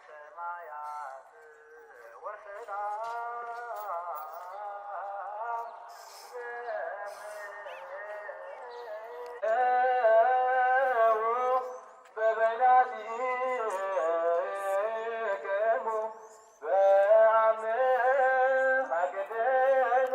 ሰማያት ወሰላም ዘምሕው በበይናቲክሙ በአምሃ ግደዛ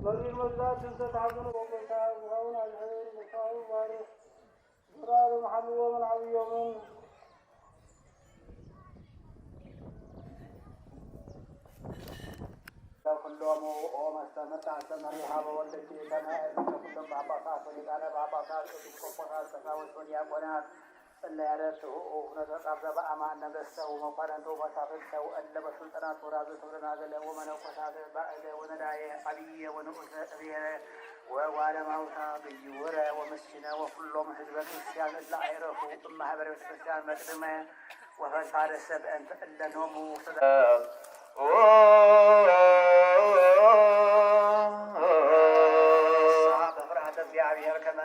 መሪር መግዛት እንተ ተሓዘነ፣ ጎይታ፣ ዝኸውን፣ ኣዝሔር፣ ምሳኡ፣ ባርኽ። ዘላለሙ ሓልዎምን ዓብዮምን። ኩሎሙ ኦ መስተምር ኣስተምር ይሃቦ ወልድኪ ከመ እዝነ ኩሎም ጳጳሳት ወሊቃነ ጳጳሳት ኤጲስቆጶሳት ቀሳውስት ወዲያቆናት እለ ያረስኡ ኩነተ ጻብዘ በአማን ነገስተ ወመኳንንተ ወመሳፍንተ ወእለ በሱልጠናት ወራዙ ክብርና ገለ ወመነኮሳት ባእለ ወነዳየ ዓብየ ወንኡሰ እብየ ወጓለማውታ ግዩረ ወምስኪነ ወኩሎም ህዝበ ክርስቲያን እለ ኣይረፉ እማህበረ ቤተ ክርስቲያን መቅድመ ወፈድፋደ ሰብ እንተ እለ ኖሙ ስለ በፍርሃተ እግዚአብሔር ከመ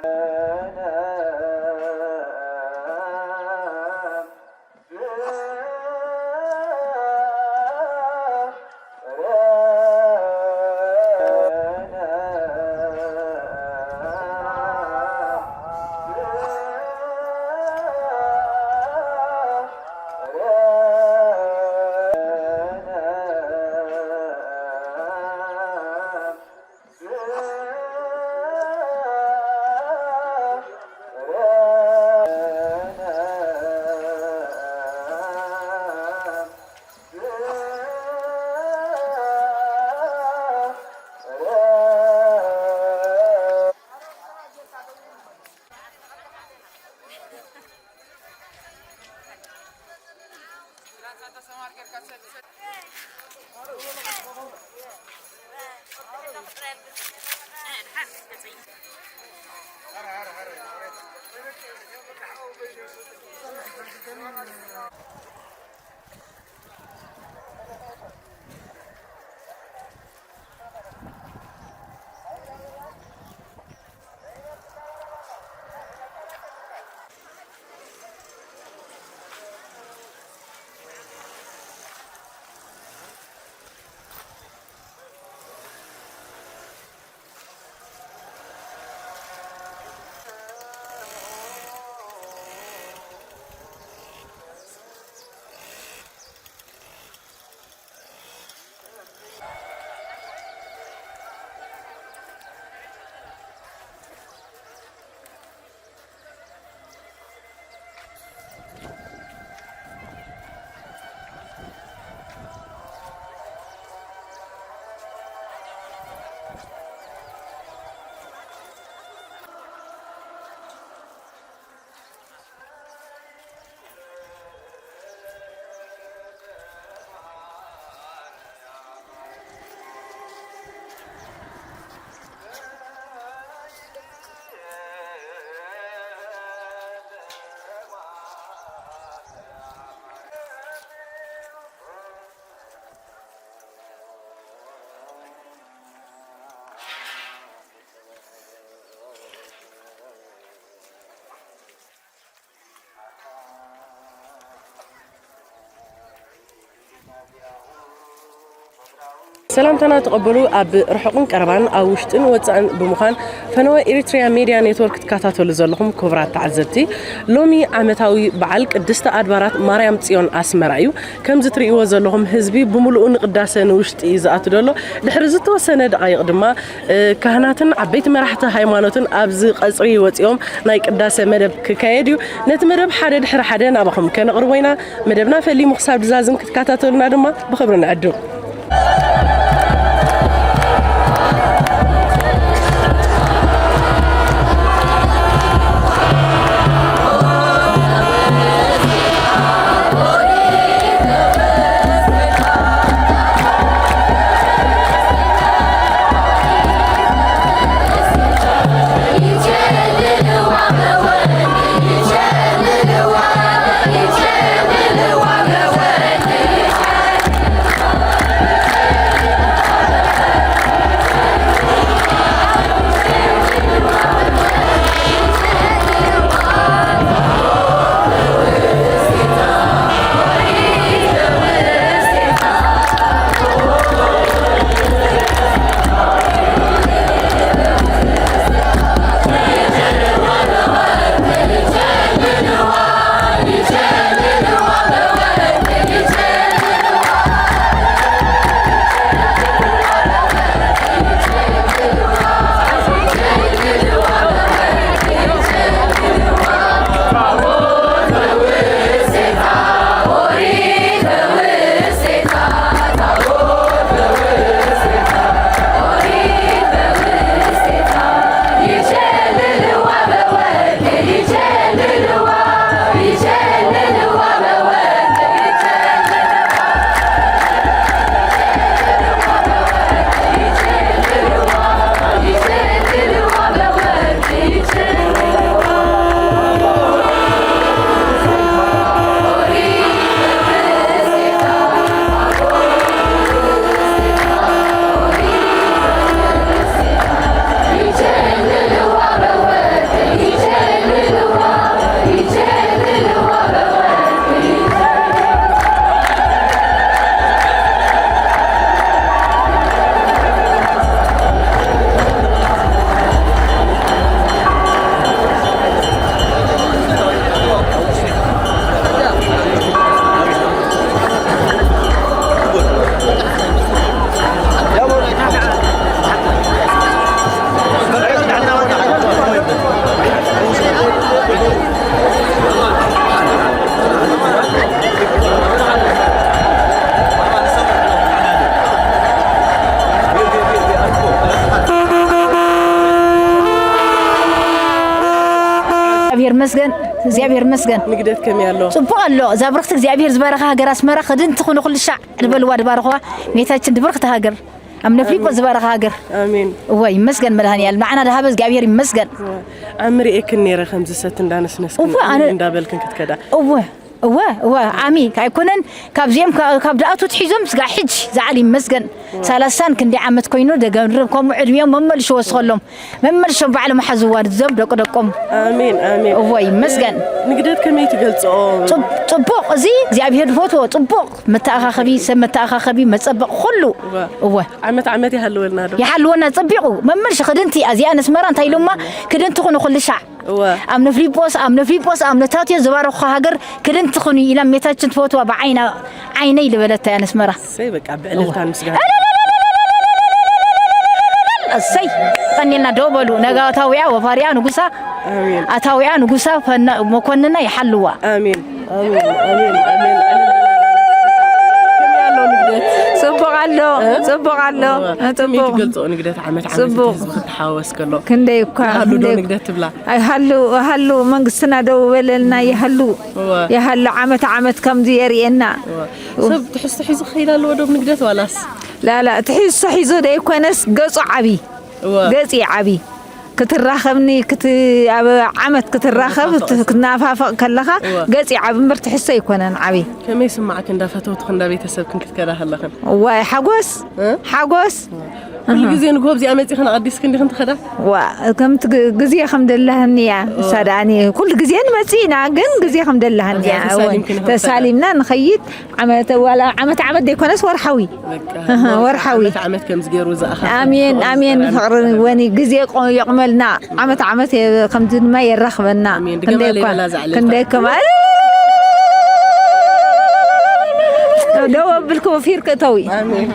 ሰላምታና ተቐበሉ። ኣብ ርሑቕን ቀረባን፣ ኣብ ውሽጥን ወጻእን ብምዃን ፈነወ ኤሪትሪያ ሜድያ ኔትወርክ ትከታተሉ ዘለኹም ክቡራት ተዓዘብቲ፣ ሎሚ ዓመታዊ በዓል ቅድስቲ ኣድባራት ማርያም ጽዮን ኣስመራ እዩ። ከምዚ ትርእይዎ ዘለኹም ህዝቢ ብምሉኡ ንቅዳሴ ንውሽጢ እዩ ዝኣቱ ዘሎ። ድሕሪ ዝተወሰነ ደቓይቕ ድማ፣ እ፣ ካህናትን ዓበይቲ መራሕቲ ሃይማኖትን ኣብዚ ቀጽሪ ወጺኦም ናይ ቅዳሴ መደብ ክካየድ እዩ። ነቲ መደብ ሓደ ድሕሪ ሓደ ናባኹም ከነቕርቦ ኢና። መደብና ፈሊሙ ክሳብ ዝዛዝም ክትከታተሉና ድማ ብኽብሪ ንዕድም። እግዚኣብሔር ይመስገን፣ እግዚኣብሔር ይመስገን። ንግደት ከመይ ኣሎ? ጽቡቕ ኣሎ። እዛ ብርኽቲ እግዚኣብሔር ዝበረኻ ሃገር ኣስመራ ክድንቲ ኩኑ ኩሉ ሻዕ ዝበልዋ ድባርኽዋ ሜታችን ድብርኽቲ ሃገር ኣብ ነፍሊቆ ዝበረኻ ሃገር። ኣሜን። እወ ይመስገን መድኃኔዓለም። ንዓና ድሃበ እግዚኣብሔር ይመስገን። ዓሚ ርእየክን ነይረ ከምዚ ሰቲ እንዳነስነስክን እወ፣ ኣነ እንዳበልክን ክትከዳ። እወ፣ እወ፣ እወ፣ ዓሚ ኣይኮነን። ካብዚኦም ካ-፣ ካብ ድኣቱ ትሒዞም ስጋ ሕጅ ዝዓል ይመስገን። ሰላሳን ክንደይ ዓመት ኮይኑ ደገርብ ከምኡ ዕድሜኦም መመልሽ ወስኸሎም። መመልሾም ባዕሎም ሓዝዋ ንዞም ደቂ ደቆም። ኣሜን፣ ኣሜን። እወ ይመስገን። ንግደት ከመይ ትገልጽኦ? ጽብ-፣ ጽቡቕ፣ እዚ እግዚኣብሔር ዝፈትዎ ጽቡቕ መተኣኻኸቢ፣ ሰብ መተኣኻኸቢ፣ መጸበቕ ኩሉ። እወ። እወ። ዓመት ዓመት ይሃልወልና ዶ? ይሃልወና ጸቢቑ። መመልሽ ክድንቲ እዚኣ ነስመራ እንታይ ኢሎማ? ክድንቲ ኩኑ ኩሉ ሻዕ። እወ። ኣብ ነፍሊጶስ፣ ኣብ ነፍሊጶስ፣ ኣብ ነታትዮ ዝባረኹ ሃገር ክድንቲ ኩኑ ኢላ ሜታችን ትፈትዋ ብዓይና ዓይነይ ልበለታ እያ ነስመራ። እሰይ፣ በቃ ብዕልልታን ምስጋና። እሰይ፣ ቀኒልና ደው በሉ። ነጋ ኣታውያ ወፋርያ ንጉሳ፣ ኣሜን። ኣታውያ ንጉሳ ፈና-፣ መኮንና ይሓልዋ። ኣሜን፣ ኣሜን፣ ኣሜን፣ ኣሜን። ከመይ ኣሎ ንግደት? ጽቡቕ ኣሎ፣ እ? ጽቡቕ ኣሎ። እወ። ከመይ ጽቡቕ። ትገልጾ ንግደት ዓመት ዓመት ጽቡቕ። እቲ ህዝቢ ክትሓወስ ከሎ? ክንደይ እኳ፣ ይሃሉ ዶ ክንደይ ንግደት ትብላ? ኣይሃሉ፣ ሃሉ መንግስትና ደው በለልና ይሃሉ። እወ። ይሃሉ ዓመት ዓመት ከምዚ የርእየና። እወ። ሰብ ትሕዝቶ ሒዙ ክኸይድ ኣለዎ ዶ ንግደት ዋላስ? ላላ፣ ትሕዝቶ ሒዙ ደይኮነስ ገጹ ዓቢ። እወ። ገጺ ዓቢ። ክትራኸብኒ፣ ክት-፣ ኣብ ዓመት ክትራኸብ፣ ክትናፋፈቕ። ክትናፋፈቕ ከለኻ እወ። ገጺ ዓቢ እምበር ትሕዝቶ ኣይኮነን ዓቢ። ከመይ ስማዕክ እንዳ ፈተውትኽ እንዳ ቤተሰብክን ክትከዳ ከለኽን? እዋይ፣ ሓጎስ፣ እ? ሓጎስ። እወ። ኩሉ ግዜ ንግሆ ኣብዚኣ መጺኽን ኣቐዲስክን ዲኽን ትኸዳ? ዋ፣ ከምቲ ግ-፣ ግዜ ከም ደላህኒ እያ። ንሳ ደኣ ኩሉ ግዜ ንመጽእ ኢና፣ ግን ግዜ ከም ደላህኒ እያ። ኣብዚኣ እወ፣ ተሳሊምክን ንኸዳ። ተሳሊምና ንኸይድ። ዓመት፣ ዋላ ዓመት ዓመት ዘይኮነስ ወርሓዊ። በቃ፣ እህ፣ ወርሓዊ። ዓመት ዓመት ከም ዝገይሩ ዝኣኻ ኣሜን፣ ኣሜን። ፍቕሪ ወኒ ግዜ ቆ-፣ የቕመልና። ዓመት ዓመት የ-፣ ከምዚ ድማ የራኽበና። ኣሜን። ክንደይ ድገማ እኳ፣ ሌላ ዛዕሌታ። ክንደይ ከማ-፣ ደው ኣብልኩ ፊር ክእተዊ። ኣሜን።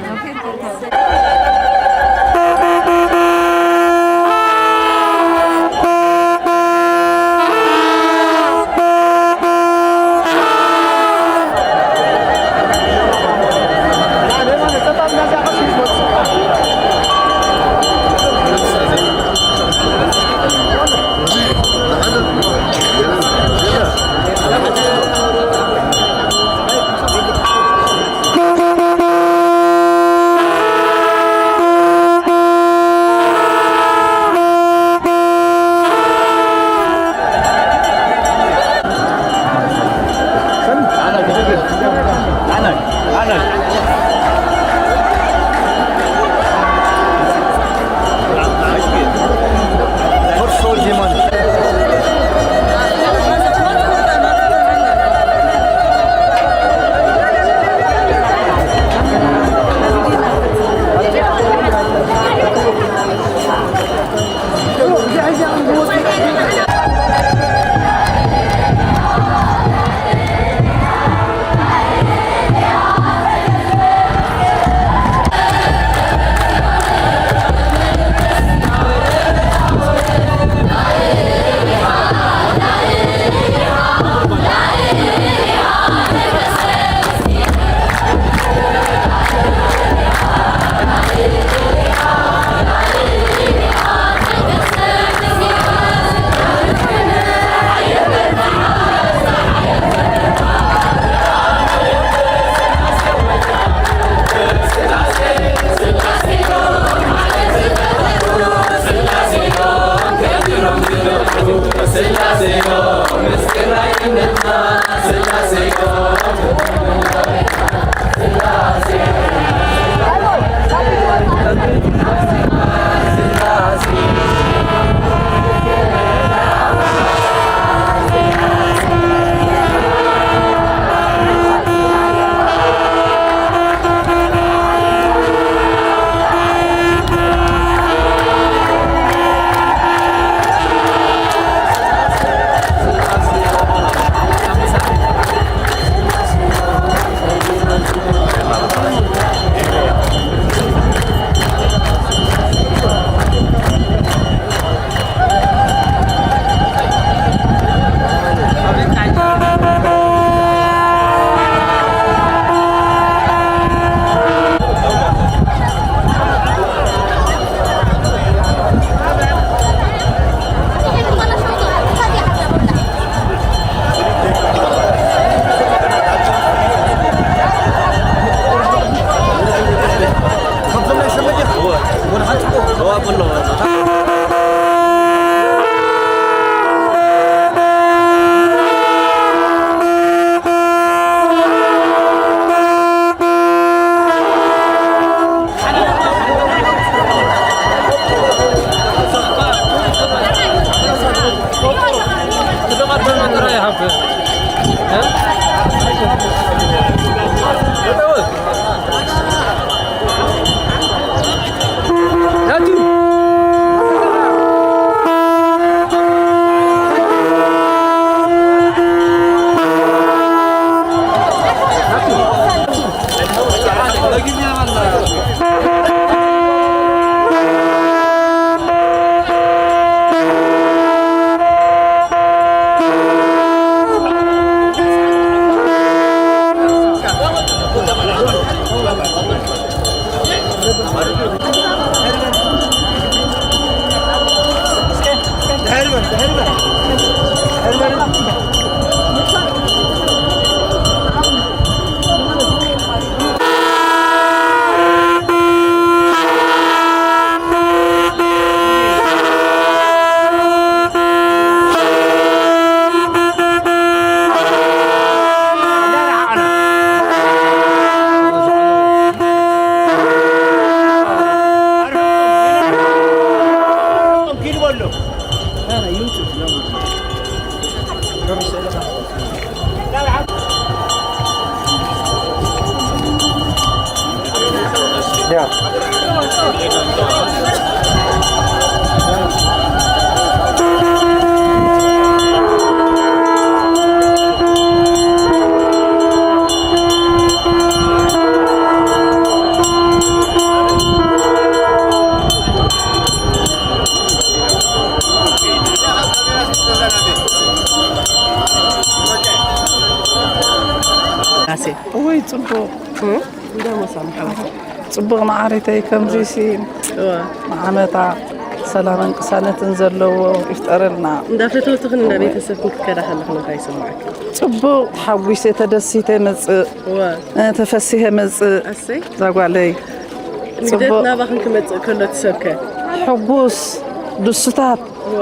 ወይ ጽቡቕ። ጽቡቕ መዓሪተይ፣ ከምዚ ሲ ንዓመታ ሰላምን ቅሳነትን ዘለዎ ይፍጠረልና። እንዳ ፈተውትኽን እንዳ ቤተሰብክን ክትከዳ ከለኽን እንታይ ይስምዓኪ? ጽቡቕ ተሓጒሰ፣ ተደሲተ መጽእ፣ እወ። እ፣ ተፈሲሐ መጽእ። ኣሰይ። እዛ ጓለይ። ንግደት ጽቡቕ። ናባኽን ክመጽእ ከሎ ትሰብከ? ሕጉስ፣ ድሱታት። እወ።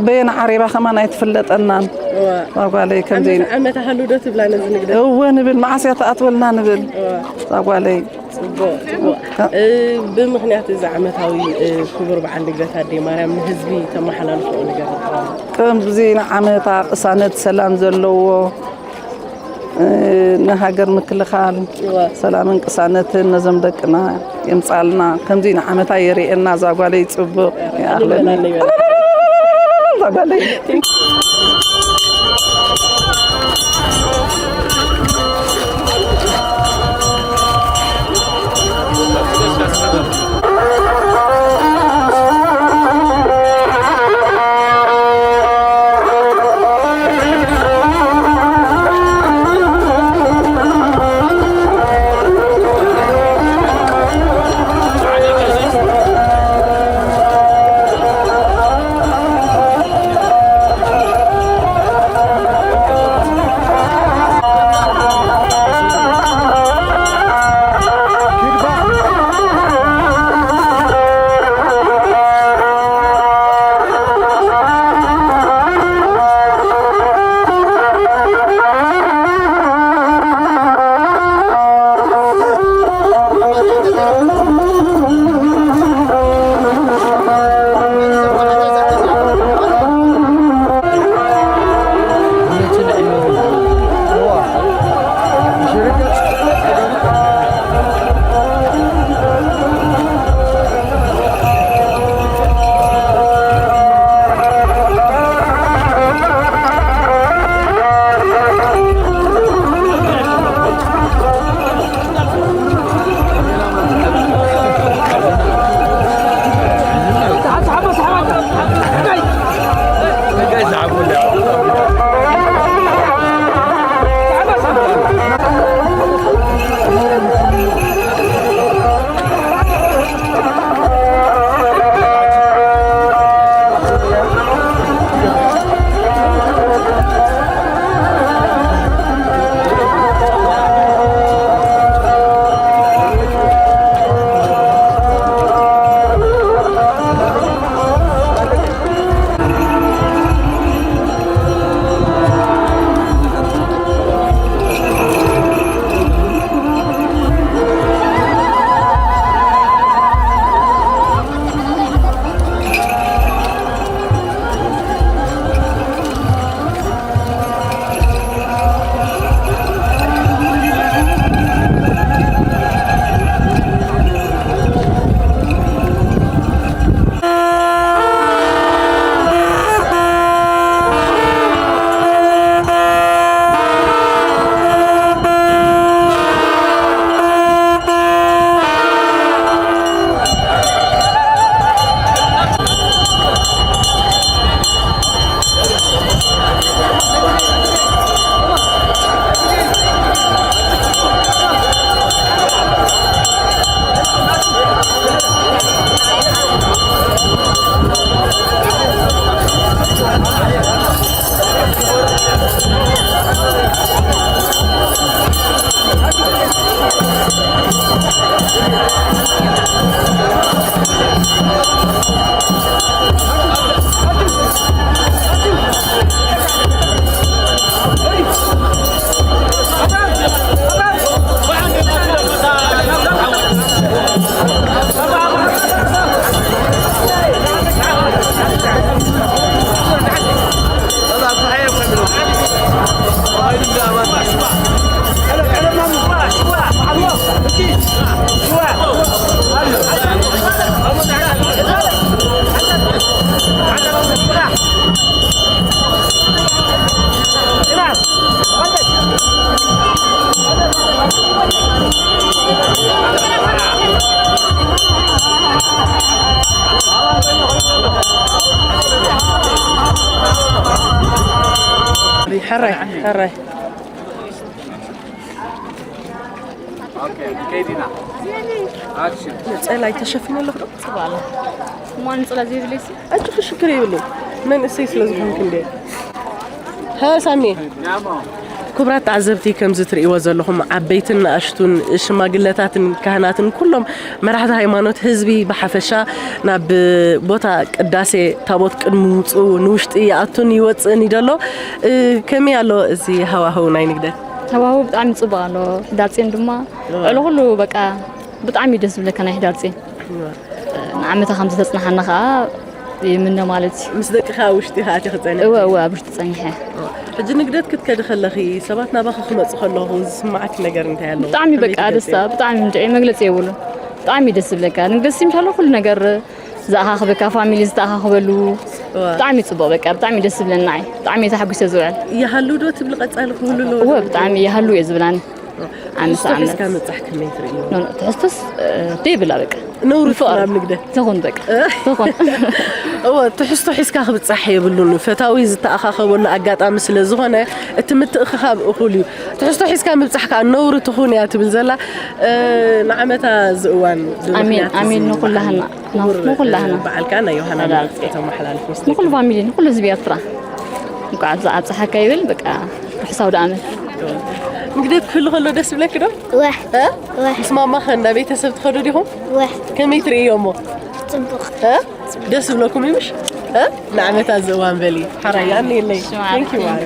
በየን ዓሬባ ከማን ኣይትፍለጠናን። እወ። እዛ ጓለይ ከምዚ ዓመት ዓመት ኣሃሉ ዶ ትብላ ነዚ ንግደት? እወ ንብል፣ መዓስ እያ ትኣትወልና ንብል። እወ። እዛ ጓለይ። ጽቡቕ፣ ጽቡቕ። እ፣ ብምኽንያት እዚ ዓመታዊ፣ እ፣ ክቡር በዓል ንግደት ኣደይ ማርያም ንህዝቢ ተመሓላልፍኦ ነገር ኣለዋ? ከምዚ ንዓመታ ቅሳነት ሰላም ዘለዎ፣ እ፣ ንሃገር ምክልኻል እወ። ሰላምን ቅሳነትን ነዞም ደቅና የምጻልና። ከምዚ ንዓመታ የርእየና እዛ ጓለይ ጽቡቕ። ይኣኽለኒ። እዛ ጓለይ። ሕራይ ሕራይ። ጸላይ ተሸፊኑ ኣለኹ ዶ? ጽባለ እሞ ንጽላ ዘይብለይሲ ኣጭ ክሽክር ይብሉ መንእሰይ ስለ ዝኾንክ እንደ ሀ ሳሚ። ክቡራት ተዓዘብቲ፣ ከምዚ ትርእይዎ ዘለኹም ዓበይትን ንኣሽቱን ሽማግለታትን ካህናትን ኩሎም መራሕቲ ሃይማኖት፣ ህዝቢ ብሓፈሻ ናብ ቦታ ቅዳሴ ታቦት ቅድሚ ምውፅኡ ንውሽጢ ይኣቱን ይወፅእን እዩ ዘሎ። እ፣ ከመይ ኣሎ እዚ ሃዋህው ናይ ንግደት? ሃዋህው ብጣዕሚ ፅቡቅ ኣሎ። ሕዳር ፂን ድማ እዋ። ልዕሊ ኩሉ በቃ ብጣዕሚ እዩ ደስ ዝብለካ ናይ ሕዳር ፂን። እዋ። ንዓመታ ከም ዝተፅናሓና ከዓ ይምነ ማለት እዩ። ምስ ደቅኻ ኣብ ውሽጢ ኢኻ ኣቲኺ ጸኒሕኪ? እወ፣ እወ፣ ኣብ ውሽጢ ጸኒሐ። ሕጂ ንግደት ክትከዲ ከለኺ፣ ሰባት ናባኺ ክመጹ ከለኹ ዝስምዓኪ ነገር እንታይ ኣሎ? ብጣዕሚ ከመይ በቃ ትገልጽዮ? ደስታ፣ ብጣዕሚ እንድዒ መግለጺ የብሉን። ብጣዕሚ ደስ ዝብለካ። ንግደት ሲምሻሎ ኩሉ ነገር ዝኣኻኽበካ፣ ፋሚሊ ዝተኣኻኽበሉ፣ እወ። ብጣዕሚ ጽቡቕ በቃ፣ ብጣዕሚ ደስ ዝብለኒ ንዓይ። ብጣዕሚ እየ ተሓጒሰ ዝውዕል። ይሃሉ ዶ ትብሊ ቀጻሊ ክህሉ ኣለዎ እወ፣ ዶ? ብጣዕሚ ይሃሉ እየ ዝብላኒ። ዓመት ትሕዝቶ ዓመት። ሒዝካ ምብጻሕ ከመይ ትርእዮ? ኖ፣ ኖ፣ ትሕዝቶስ፣ እ፣ ደይብላ በቃ። ነውሪ ንፍቕር ትኾን ኣብ ንግደት? ትኹን በቃ። እ? ትኹን። እወ፣ ትሕዝቶ ሒዝካ ክብጻሕ የብሉን። ፈታዊ ዝተኣኻኸበሉ ኣጋጣሚ ስለ ዝኾነ፣ እቲ ምትእኽኻብ እኹል እዩ። ትሕዝቶ ሒዝካ ምብጻሕ ከኣ ነውሪ ትኹን እያ ትብል ዘላ። እ፣ ንዓመታ ዝእዋን ብምኽንያት ኣሜን፣ ኣሜን፣ እዚ ንኹላህና። በዓል፣ ን-፣ ንኹላህና። በዓል ከኣ ናይ ዮሃና ኣዳልጺ። መልእኽቲ ተመሓላልፍ ምስ ንኹሉ ደቂ ፋሚሊ፣ ንኹሉ ህዝቢ ኤርትራ። እንኳዕ ኣብዛ ኣብጽሓካ ይብል፣ በቃ፣ ርሑስ ኣውደ ዓመት። ንግደት ክህሉ ከሎ ደስ ይብለኪ ዶ? ወሕ። እ? ወሕ። ምስ ማማኸ እንዳ ቤተሰብ ትኸዱ ዲኹም? ወሕ። ከመይ ትርእዮ እሞ? ጽቡቕ። እ? ደስ ይብለኩም እዩ ምሽ? እ? ንዓመታ ዝእዋን በሊ። ሓራይ፣ ኣነ የለይ። ሽማር። Thank you፣ ማሪ።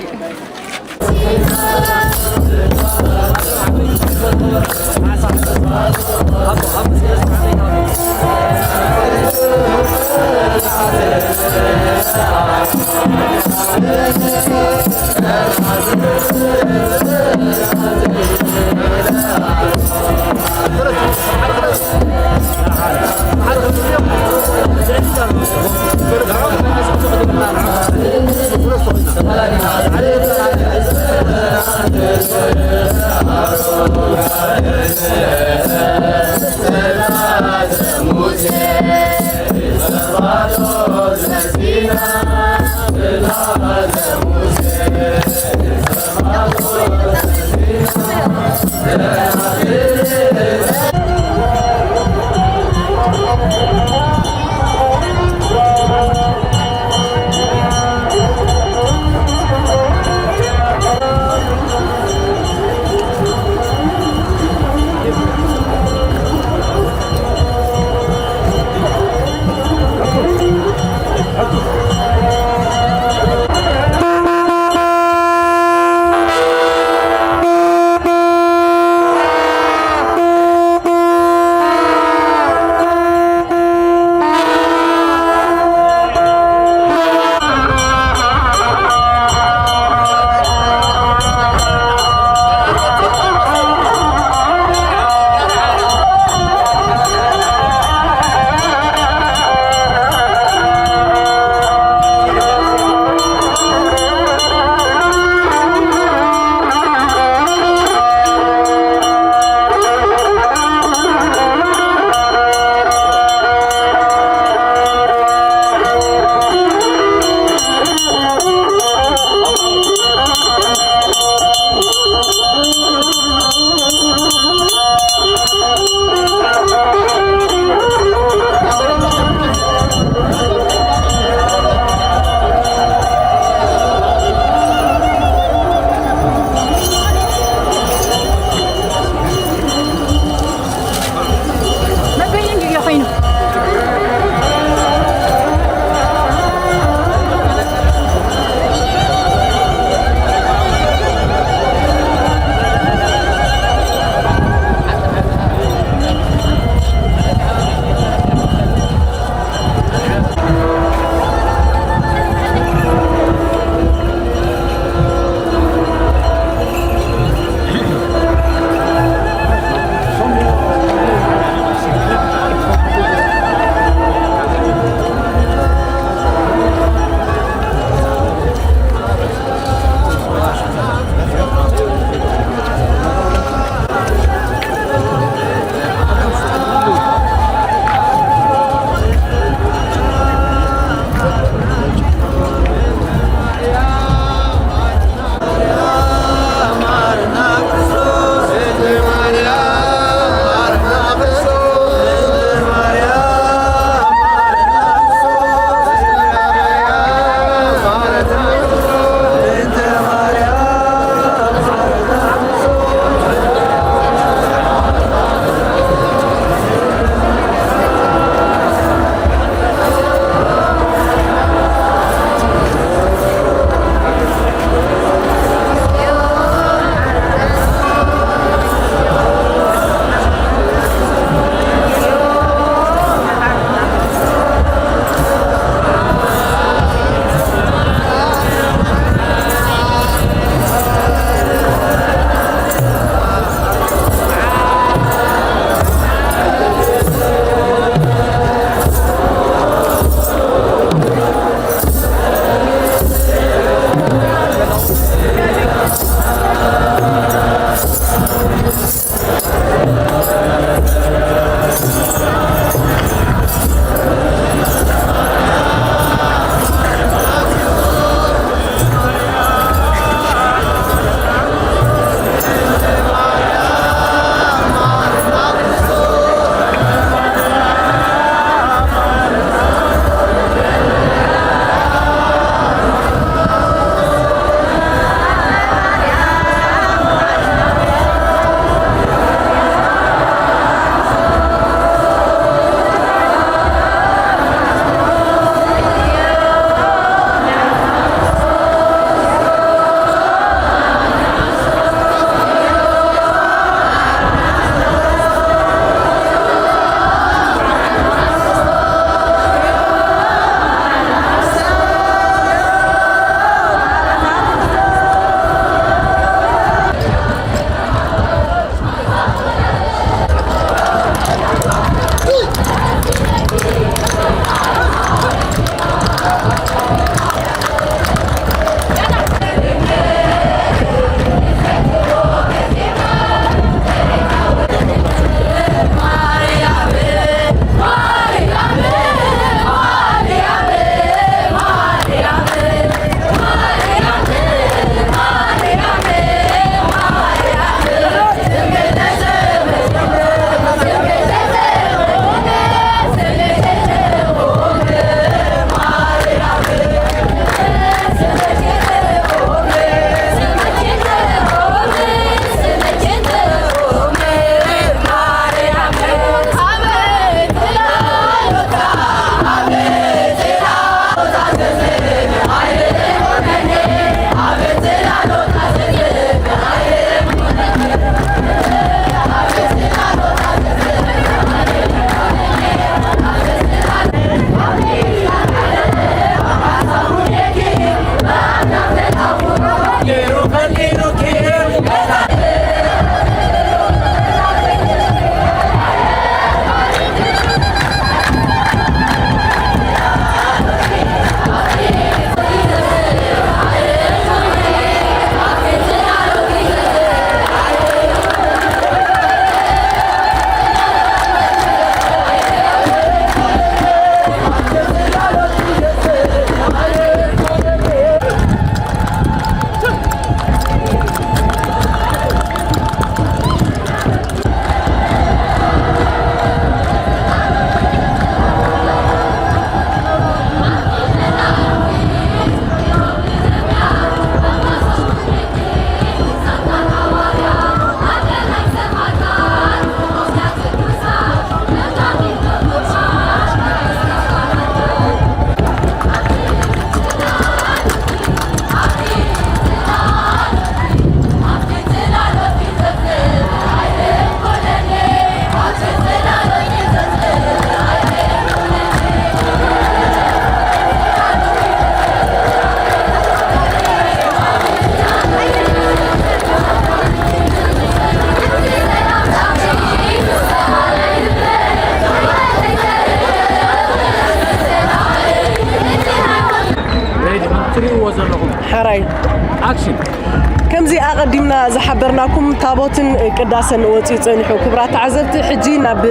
ናኩም ታቦትን ቅዳሰን ወፂኡ ፀኒሑ። ክቡራት ተዓዘብቲ፣ ሕጂ ናብ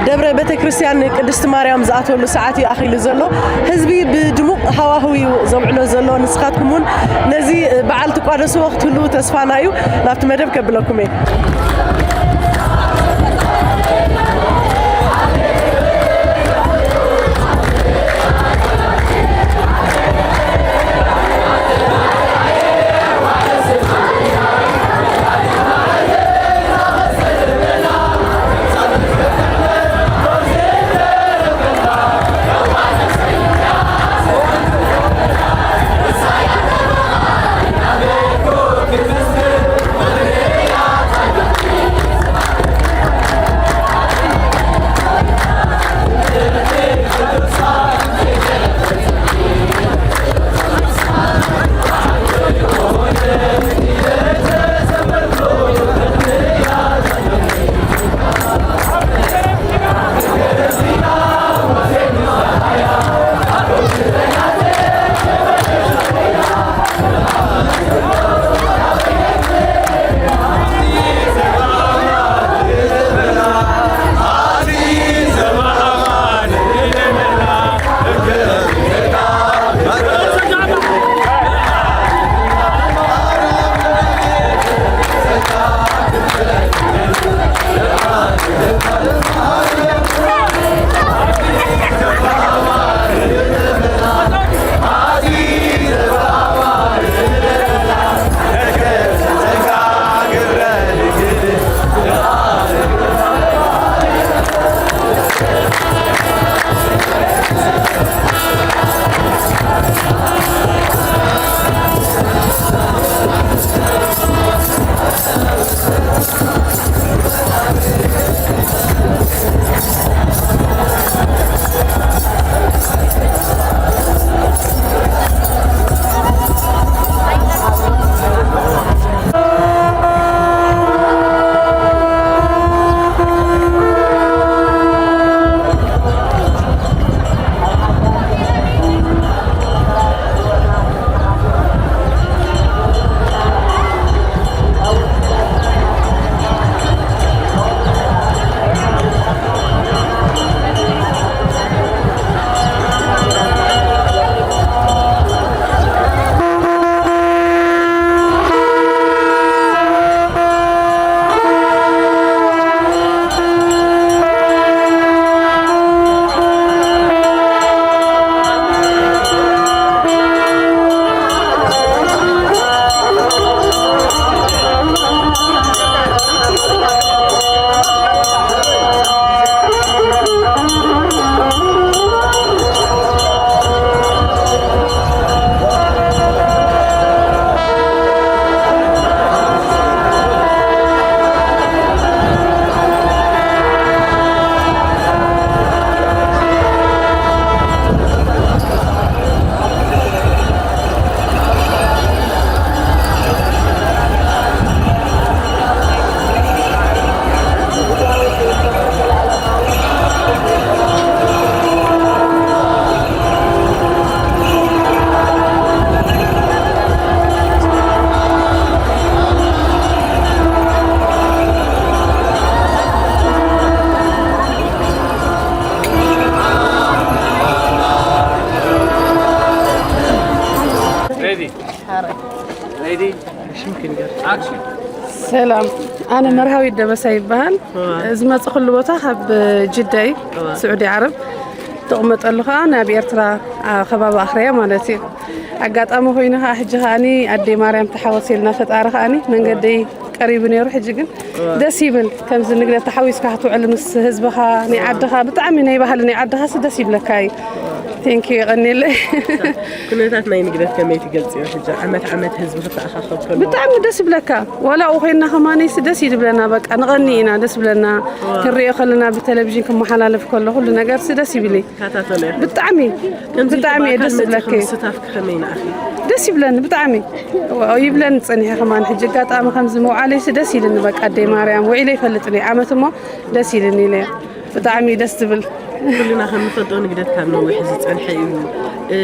ደብረ ቤተ ክርስቲያን ቅድስት ማርያም ዝኣተወሉ ሰዓት እዩ ኣኺሉ ዘሎ። ህዝቢ ብድሙቕ ሃዋህው እዩ ዘብዕሎ ዘሎ። ንስኻትኩም እውን ነዚ በዓል ትቋደስዎ ክትህልዉ ተስፋና እዩ። ናብቲ መደብ ከብለኩም እየ። Ready? Ready? Action. ሰላም፣ ኣነ መርሃዊት ደበሳ ይበሃል። እዋ። ዝመጽእ ኩሉ ቦታ ካብ ጅዳ እዩ፣ እዋ። ስዑዲ ዓረብ። ትቕመጠሉ ከኣ ናብ ኤርትራ፣ ኣ፣ ከባቢ ኣኽርያ ማለት እዩ። ኣጋጣሚ ኮይኑ ከኣ ሕጂ ከኣኒ ኣደይ ማርያም ተሓወሰልና ፈጣሪ ከኣኒ መንገደይ ቀሪቡ ነይሩ። ሕጂ ግን እዋ። ደስ ይብል፣ ከምዚ ንግደት ተሓዊስካ ክትውዕል ምስ ህዝብኻ፣ ናይ እዋ። ዓድኻ፣ ብጣዕሚ ናይ ባህሊ ናይ ዓድኻስ ደስ ይብለካ እዩ። Thank you፣ የቐንየለይ። ኩነታት ናይ ንግደት ከመይ ትገልጽዮ? ሕጂ ዓመት ዓመት ህዝቢ ክተኣኻኸብ ከሎ። ብጣዕሚ ደስ ይብለካ። ዋላ ኣብኡ ኮይንና ከማነይሲ ደስ እዩ ዝብለና። በቃ ንቐኒ ኢና፣ ደስ ይብለና። ዋው። ክንሪኦ ከለና ብቴሌቪዥን ክመሓላለፍ ከሎ ኩሉ ነገርሲ ደስ ይብል እዩ። ይከታተሎ እዩ። ብጣዕሚ፣ ከምዚ ብጣዕሚ እዩ ብኣካል ደስ መፂእኹም ዝብለካ እዩ። ምስታፍ ከመይ ንኣኺ? ደስ ይብለኒ ብጣዕሚ። ዋው፣ ይብለኒ ጸኒሐ ከማን። ሕጂ ኣጋጣሚ ከምዚ ምውዓለይሲ ደስ ኢልኒ። በቃ ኣደይ ማርያም ውዒለ ይፈልጥን እየ። ዓመት እሞ ደስ ኢልኒ ኢለ። ብጣዕሚ ደስ ዝብል። ኩልና ከም ንፈልጦ ንግደት ካብ ነዊሕ ዝጸንሐ እዩ። እ፣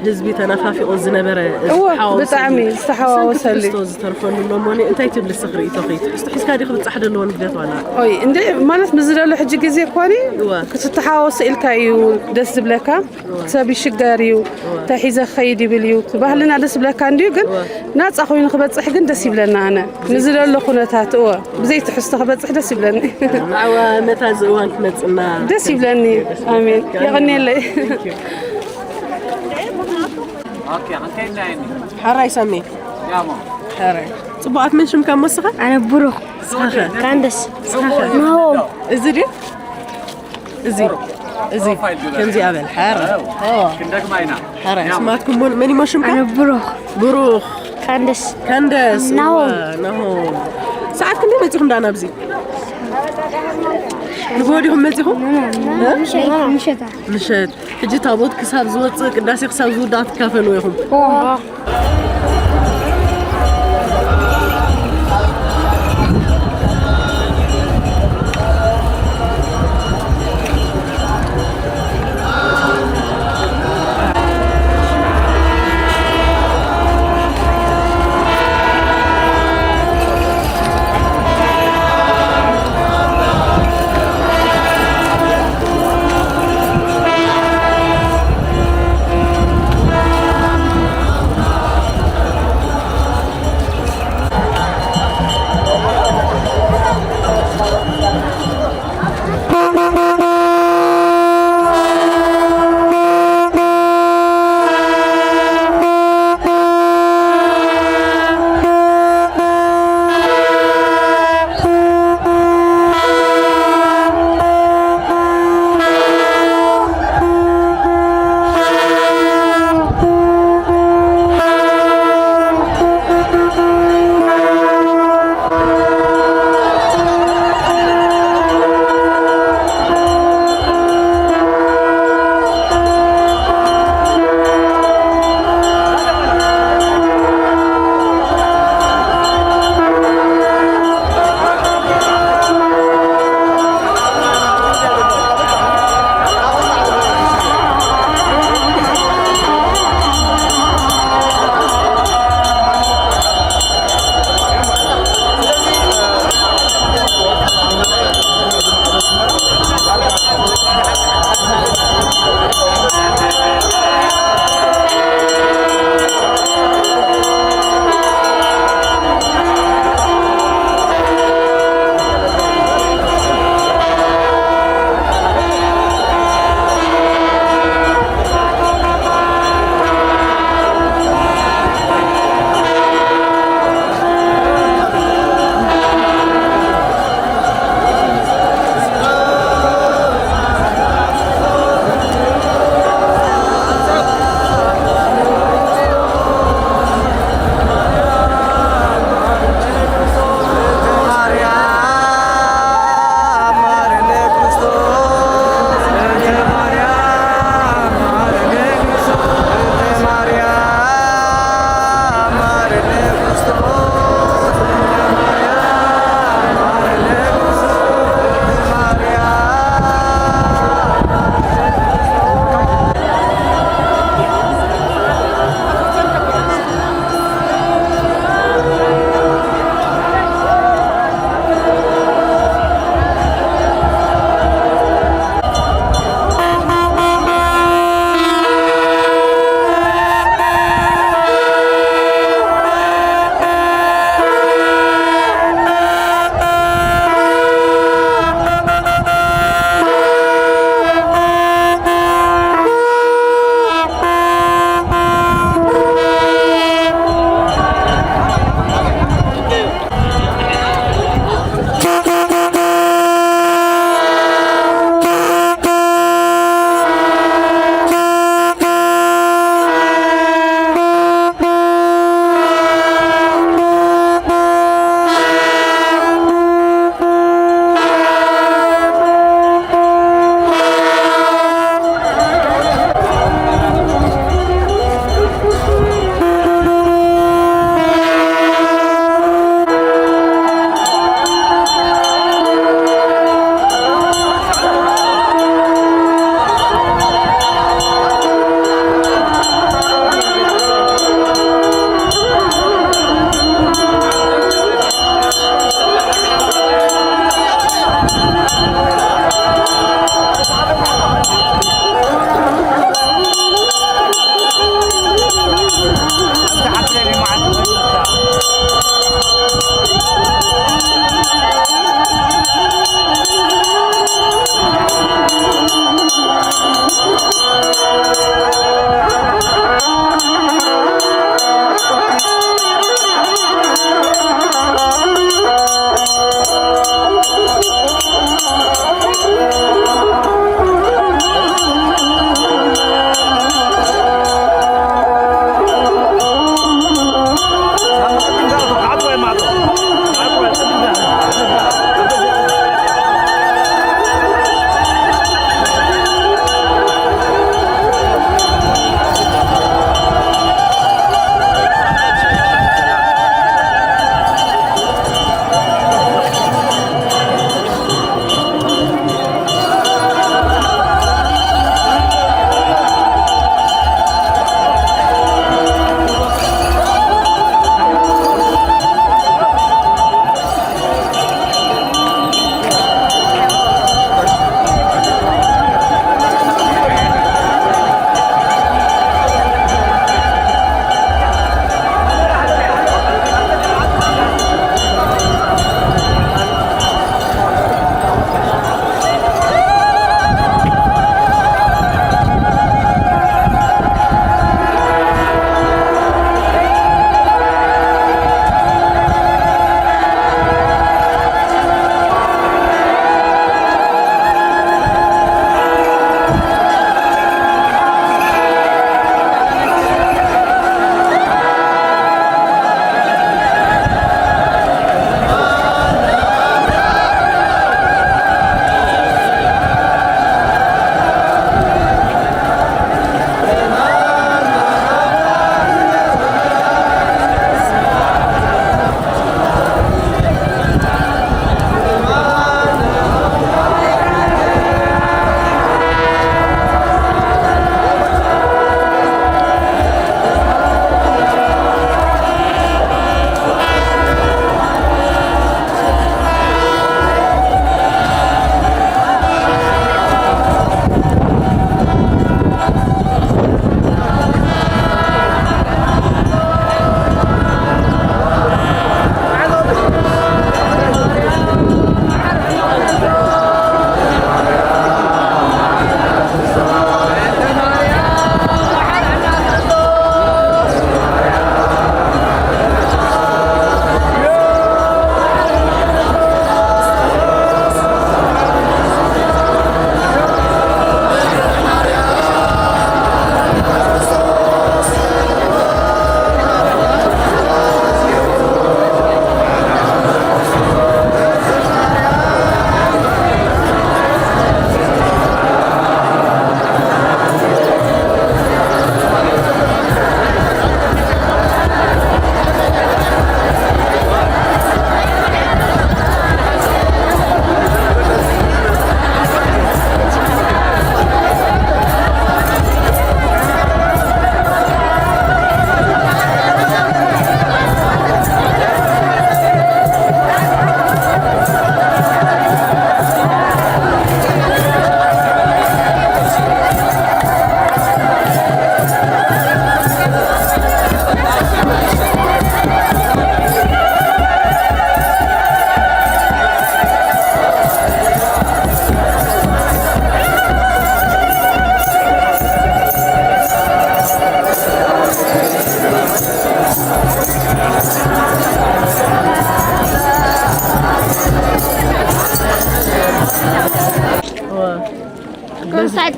ህዝቢ ተናፋፊቆ ዝነበረ እወ፣ ዝተሓዋወሰ ብጣዕሚ እዩ። ዝተሓዋወሰሉ። ብሰንኪ ትሕዝቶ ዝተርፈሉ እሞ እሞ እንታይ ትብሊ ስኽሪ ኢቶኺ? ትሕዝቶ ሒዝካ ዲኺ ብጻሕ ደለዎ ንግደት ዋላ? ኦይ እንደ ማለት ምዝደሎ ሕጂ ግዜ እኳኒ እወ። ክትተሓወስ ኢልካ እዩ ደስ ዝብለካ። ሰብ ይሽገር እዩ እንታይ ሒዘ ክኸይድ ይብል እዩ። ባህልና ደስ ዝብለካ እንዲዩ ግን ናፃ ኮይኑ ክበፅሕ ግን ደስ ይብለና። ኣነ ምዝደሎ ኩነታት እወ ብዘይ ትሕዝቶ ክበፅሕ ደስ ይብለኒ። ማዕዋ ነታ እዚ እዋን ክመጽና ደስ ይብለኒ። ኣሜን። የቐንየለይ። ሓራይ ሳሚ። ሓራይ ጽቡቓት። መን ሽምካ መስኻ? ኣነ ብሩኽ ስኻኸ? ካንደስ ስኻኸ? ናሆም እዚ ድዩ? እዚ እዚ ከምዚ ኣበል ሓራይ። ኦ። ሓራይ ስማትኩም መን መን ይሞ ሽምካ? ኣነ ብሩኽ ብሩኽ ካንደስ ካንደስ ናሆም። እወ፣ ናሆም። ሰዓት ክንደይ መጺኹም ዳኣ ናብዚ? ንጎ ዲኹም መጺኹም? ምሸታ ምሸት ሕጂ ታቦት ክሳብ ዝወፅእ ቅዳሴ ክሳብ ዝውዳእ ትካፈሉ ኢኹም።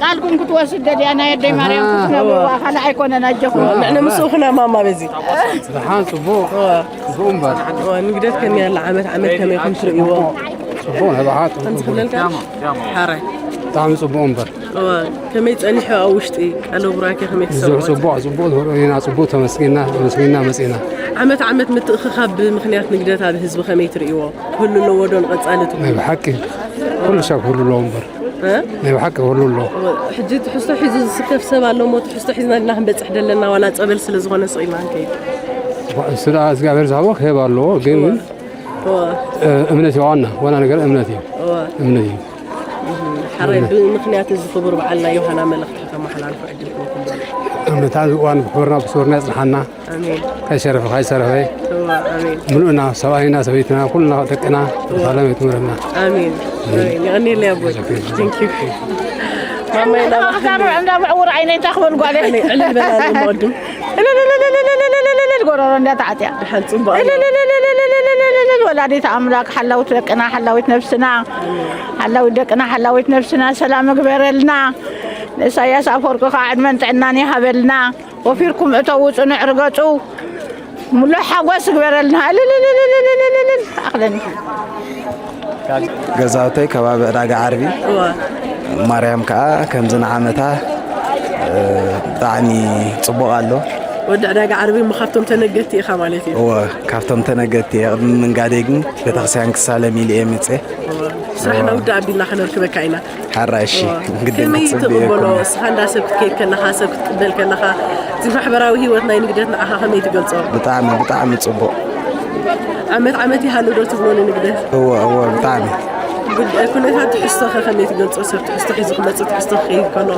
ቃልኩም ክትወስድ ደልያ ናይ ኣደይ ማርያም ክትነብርዋ ካልእ ኣይኮነን ኣጆኹም። ንዕነ ምስኡ ኩና ማማ በዚ። ደሓን ጽቡቕ። ጽቡቕ እምበር። ንግደት ከመይ ኣላ? ዓመት ዓመት ከመይ ከም ትርእይዎ? ጽቡቕ ናይ ብሓቂ ከምዚ ክብለልካ ሓራይ። ብጣዕሚ ጽቡቕ እምበር። ከመይ ጸኒሑ ኣብ ውሽጢ ቃለ ቡራኬ ከመይ ብዙሕ ትሰምዖ? ጽቡቕ፣ ጽቡቕ ኢና፣ ጽቡቕ ተመስጊና፣ ተመስጊና መጺና። ዓመት ዓመት ምትእኽኻብ ብምኽንያት ንግደት ኣብ ህዝቢ ከመይ ትርእይዎ? ክህሉ ኣለዎ ዶ ንቐጻሊ ትብሉ? ናይ ብሓቂ ኩሉ ሰብ ክህሉ ኣለዎ እምበር። እ? ናይ ብሓቂ ክህሉ ኣለዎ። ሕጂ ትሕዝቶ ሒዙ ዝስከፍ ሰብ ኣሎ እሞ ትሕዝቶ ሒዝና ዲና ክንበጽሕ ደለና ዋላ ጸበል ስለ ዝኾነ ስቕ ኢልና ንከይድ? ስለ እግዚኣብሔር ዝሃቦ ክህብ ኣለዎ፣ ግን እወ። እ፣ እምነት እዩ ዋና፣ ዋና ነገር እምነት እዩ። እወ። እምነት እዩ። ሓራይ ብምኽንያት እዚ ክቡር በዓልና ዮሃና መልእኽቲ ከተመሓላልፉ ዕድል ክህበኩም ደሎ። እምነታ ዝዋን ብሕብርና ብስውርና የጽንሓና። ኣሜን። ከይሸረፈ ከይሰረፈ እወ፣ ኣሜን። ምሉእና ሰብኣይና ሰበይትና ኩልና ደቅና ሰላም የትምረና። ኣሜን። ኣሜን። የቐንየለይ ኣቦይ። Thank you። ማማይ ናባኻ እንዳ ብዕውር ዓይነይ እንታይ ክበል ጓለይ። ዕልል በላኒ እሞ ቅድም። እልልልልልልልልልልልል ጎረሮ እንዳተዓጥያ። ደሓን ጽቡቕ ኣሎ። እልልልልልልልልልልል ወላዲት ኣምላክ ሓላዊት ደቅና ሓላዊት ነብስና ሓላዊት ደቅና ሓላዊት ነብስና ሰላም እግበረልና። ንእሳያስ ኣፈወርቂ ከዓ ዕድመን ጥዕናን ይሃበልና። ወፊርኩም እተዉ ጽኑዕ ርገጹ። ሙሉእ ሓጎስ እግበረልና። እልልልልልልልልል ኣኽለኒ። ገዛውተይ ከባቢ ዕዳጋ ዓርቢ እወ። ማርያም ከዓ ከምዚ ንዓመታ፣ እ፣ ብጣዕሚ ጽቡቕ ኣሎ። ወዲ ዕዳጋ ዓርቢ እሞ ካብቶም ተነገድቲ ኢኻ ማለት እዩ። እወ፣ ካብቶም ተነገድቲ እየ። ቅድሚ ምንጋደይ ግን ቤተክርስትያን ክሳለም ኢለ እየ መጽየ። እወ። ስራሕና እወ። ውድእ ኣቢልና ከነርክበካ ኢና። ሓራይ እሺ፣ እወ። ግድን ከመይ ክትጽበዮ ትቕበሎ? ይኮነ። እስኻ እንዳ ሰብ ክትከይድ ከለኻ፣ ሰብ ክትቅበል ከለኻ፣ እቲ ማሕበራዊ ህይወት ናይ ንግደት ንዓኻ ከመይ ትገልጾ? ብጣዕሚ፣ ብጣዕሚ ጽቡቕ። ዓመት ዓመት ይሃሉ ዶ ትብሎ ንንግደት? እወ፣ እወ፣ ብጣዕሚ። ጉድ-፣ ኩነታት ትሕዝቶኸ ከመይ ትገልጾ? ሰብ ትሕዝቶ ሒዙ ክመጽእ ትሕዝቶ ክኸይድ ከሎ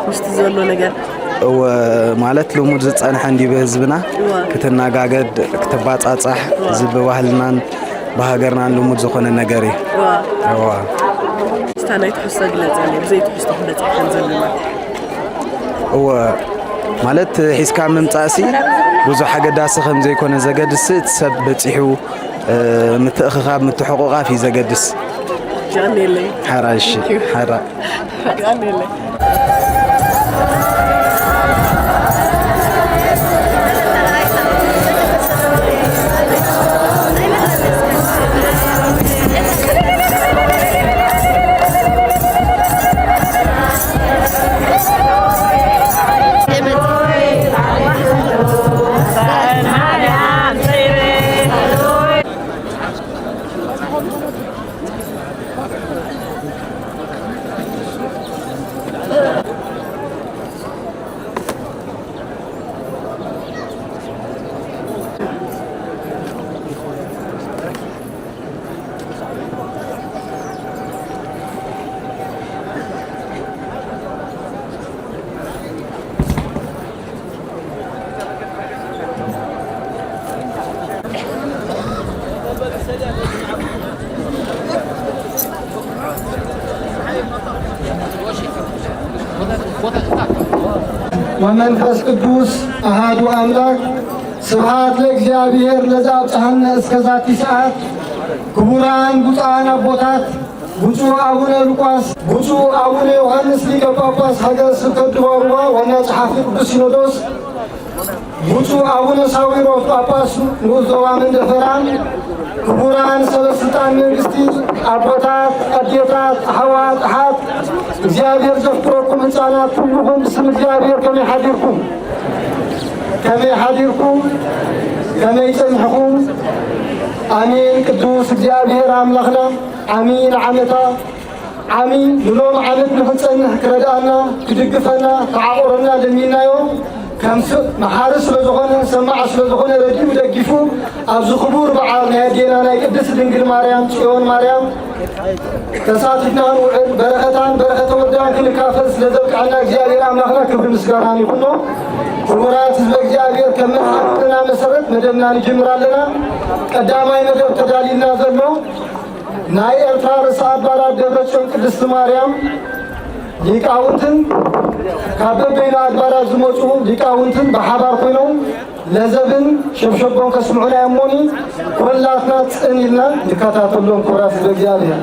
ምስቲ ዘሎ ነገር? እወ፣ ማለት ልሙድ ዝጸንሐ እንድዩ ብህዝብና እወ። ክትነጋገድ፣ ክትባጻጻሕ እወ። እዚ ብባህልናን ብሃገርናን ልሙድ ዝኾነ ነገር እዩ። እወ። እወ። እስታ ናይ ትሕዝቶ ግለጸለይ፣ ብዘይ ትሕዝቶ ክንበጽሕ ከም ዘለና። እወ፣ ማለት ሒዝካ ምምጻእሲ ብዙሕ ኣገዳሲ ከም ዘይኮነ ዘገድስ እቲ ሰብ በጺሑ፣ እ፣ ምትእኽኻብ ምትሕቑቓፍ እዩ ዘገድስ። የቐንየለይ። ሓራ፣ እሺ፣ ሓራ። የቐንየለይ። ወመንፈስ ቅዱስ ኣሃዱ ኣምላክ። ስብሃት ለእግዚኣብሔር ለዘኣብጽሐነ እስከ ዛቲ ሰዓት። ክቡራን ብፁዓን ኣቦታት፣ ብፁዕ ኣቡነ ሉቃስ፣ ብፁዕ ኣቡነ ዮሃንስ ሊቀ ጳጳስ ሃገረ ስብከት ድባርዋ ዋና ጸሓፊ ቅዱስ ሲኖዶስ፣ ብፁዕ ኣቡነ ሳዊሮስ ጳጳስ ንኡስ ዞባ መንደፈራ፣ ክቡራን ሰበስልጣን መንግስቲ፣ ኣቦታት፣ ኣዴታት፣ ኣሕዋት፣ ኣሓት፣ እግዚኣብሔር ዘፍቅረኩም ህፃናት ኩልኹም ብስም እግዚኣብሔር ከመይ ሓዲርኩም? ከመይ ሓዲርኩም? ከመይ ጸኒሕኩም? ኣሜን። ቅዱስ እግዚኣብሔር ኣምላኽና ዓሚ ንዓመታ ዓሚ ንሎም ዓመት ንኽንጸንሕ ክረድኣና፣ ክድግፈና፣ ክዓቑረና ለሚንናዮ። ከም ስ-፣ መሓሪ ስለ ዝኾነ፣ ሰማዒ ስለ ዝኾነ፣ ረዲኡ ደጊፉ ኣብዚ ክቡር በዓል ናይ ኣዴና ናይ ቅድስት ድንግል ማርያም፣ ጽዮን ማርያም ተሳቲፍና ንውዕል። በረኸታን በረኸተ ወልዳን ክንካፈል ስለ ዘብቅዐና እግዚኣብሔር ኣምላኽና ክብሪ ምስጋናን ይኹኖ። ክቡራት ህዝበ እግዚኣብሔር፣ ከም መርሃ ግብርና መሰረት መደብና ንጅምር ኣለና። ቀዳማይ መደብ ተዳሊልና ዘሎ ናይ ኤርትራ ርእሰ ኣድባራት ደብረ ጽዮን ቅድስቲ ማርያም ሊቃውንትን ካብ በበይኑ ኣድባራት ዝመጹ ሊቃውንትን ብሓባር ኮይኖም ለዘብን ሸብሸቦን ከስምዑና እዮሞኒ፣ ኩላትና ጽን ኢልና ንከታተሎም። ክብራት ህዝበ እግዚኣብሔር።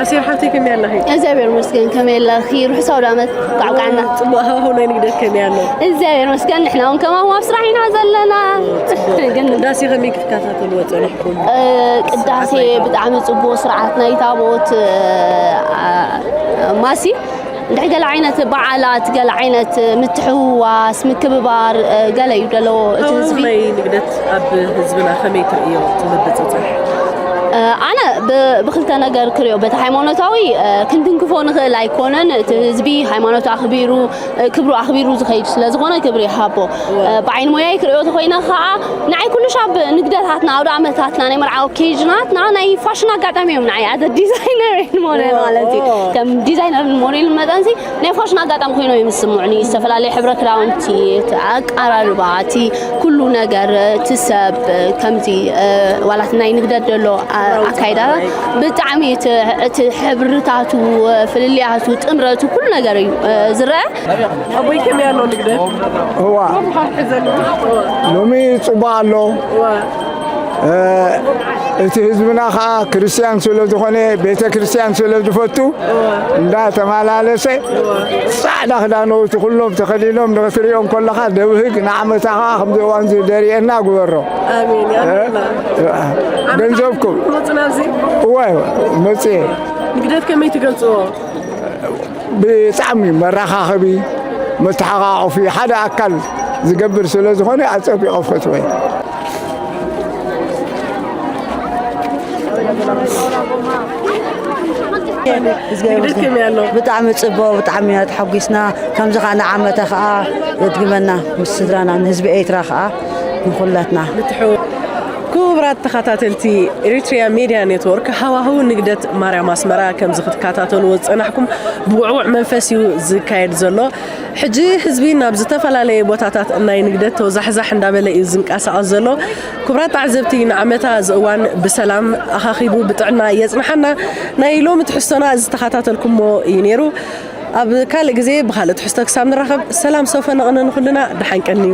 ኣሲር ሓብተይ ከመይ ኣለኺ? እግዚኣብሔር ይመስገን። ከመይ ኣለኺ? ርሑስ ኣውደ ዓመት። ቃዕቃዕና። ጽቡቕ ሃዋህው ናይ ንግደት ከመይ ኣሎ? እግዚኣብሔር ይመስገን። ንሕና እውን ከማኹም ኣብ ስራሕ ኢና ዘለና። ጽቡቕ። ግን ቅዳሴ ከመይ ክትከታተልዎ ጸኒሕኩም? እ፣ ቅዳሴ ብጣዕሚ ጽቡቕ ስርዓት ናይ ታቦት፣ እ፣ ኣ-፣ ማሲ እንድሕር ገለ ዓይነት በዓላት፣ ገለ ዓይነት ምትሕውዋስ፣ ምክብባር፣ እ፣ ገለ እዩ ዘለዎ እቲ ሃዋህው ህዝቢ። ናይ ንግደት ኣብ ህዝብና ከመይ ትርእዮ እቲ ምብጽጻሕ? እ፣ ኣነ ብ-፣ ብክልተ ነገር ክርእዮ፣ በቲ ሃይማኖታዊ፣ እ፣ ክንትንክፎ ንኽእል ኣይኮነን። እቲ ህዝቢ ሃይማኖቱ ኣኽቢሩ፣ እ፣ ክብሩ ኣኽቢሩ ዝኸይድ ስለ ዝኾነ ክብሪ ይሃቦ። እወ። እ፣ ብዓይኒ ሞያይ ክርእዮ ተኾይነ ኸዓ፣ ንዓይ ኩሉ ሻብ ንግደታትና፣ ኣውደ ዓመታትና፣ ናይ መርዓ ኦኬዥናትና ናይ ፋሽን ኣጋጣሚ እዮም ንዓይ። ኣዘ ዲዛይነር ሞዴል እወ፣ ማለት እዩ። እወ። ከም ዲዛይነር ሞዴል መጠንሲ ናይ ፋሽን ኣጋጣሚ ኮይኖም እዮም ዝስምዑኒ። ዝተፈላለዩ ሕብረ ክዳውንቲ፣ እቲ ኣቀራርባ፣ እቲ ኩሉ ነገር፣ እቲ ሰብ፣ ከምቲ፣ እ፣ ዋላት ናይ ንግደት ዘሎ፣ እ፣ ኣካይዳ ብጣዕሚ እቲ፣ እቲ ሕብርታቱ፣ ፍልልያቱ፣ ጥምረቱ፣ ኩሉ ነገር እዩ፣ እ፣ ዝረአ። ኣቦይ ከመይ ኣሎ ንግደት? እዋ፣ ሎሚ ጽቡቕ ኣሎ። እዋ። እ፣ እቲ ህዝብና ኸዓ ክርስትያን ስለ ዝኾነ፣ ቤተ ክርስትያን ስለ ዝፈቱ፣ እዋ። እንዳተመላለሰ፣ እዋ። ጻዕዳ ክዳኖት ኩሎም ተኸዲኖም ንኽትሪኦም ከለኻ ደብህግ፣ ንዓመታ ኸዓ ከምዚ እዋን እዚ ደሪኤና ግበሮ። ኣሜን፣ እ? ኣሜን። ገንዘብኩም። ትመጹ ናብዚ? እዋ፣ እዋ፣ መጽየ። ንግደት ከመይ ትገልጽዎ? ብጣዕሚ መራኻኸቢ፣ መተሓቓቐፊ፣ ሓደ ኣካል ዝገብር ስለ ዝኾነ ኣጸቢቐ ፈትወ። ንግደት ከመይ ኣሎ? ብጣዕሚ ጽቡቕ፣ ብጣዕሚ ኢና ተሓጒስና። ከምዚ ኸኣ ንዓመተ ኸኣ የድግመና ምስ ስድራና፣ ንህዝቢ ኤርትራ ኸኣ ንኹላትና። ንትሕው-፣ ክቡራት ተኸታተልቲ ኤሪትሪያ ሜድያ ኔትወርክ፣ ሃዋህው ንግደት ማርያም ኣስመራ ከምዚ ክትከታተልዎ ዝጸናሕኩም ብውዕውዕ መንፈስ እዩ ዝካየድ ዘሎ። ሕጂ ህዝቢ ናብ ዝተፈላለየ ቦታታት ናይ ንግደት ተወዛሕዛሕ እንዳበለ እዩ ዝንቀሳቐስ ዘሎ። ክቡራት ተዓዘብቲ፣ ንዓመታ እዚ እዋን ብሰላም ኣኻኺቡ ብጥዕና የጽንሓና። ናይ ሎሚ ትሕዝቶና እዚ ተኸታተልኩሞ እዩ ነይሩ። ኣብ ካልእ ግዜ ብኻልእ ትሕዝቶ ክሳብ ንራኸብ፣ ሰላም ሰፈ ነቕነ ንኹልና፣ ደሓን ቀንዩ።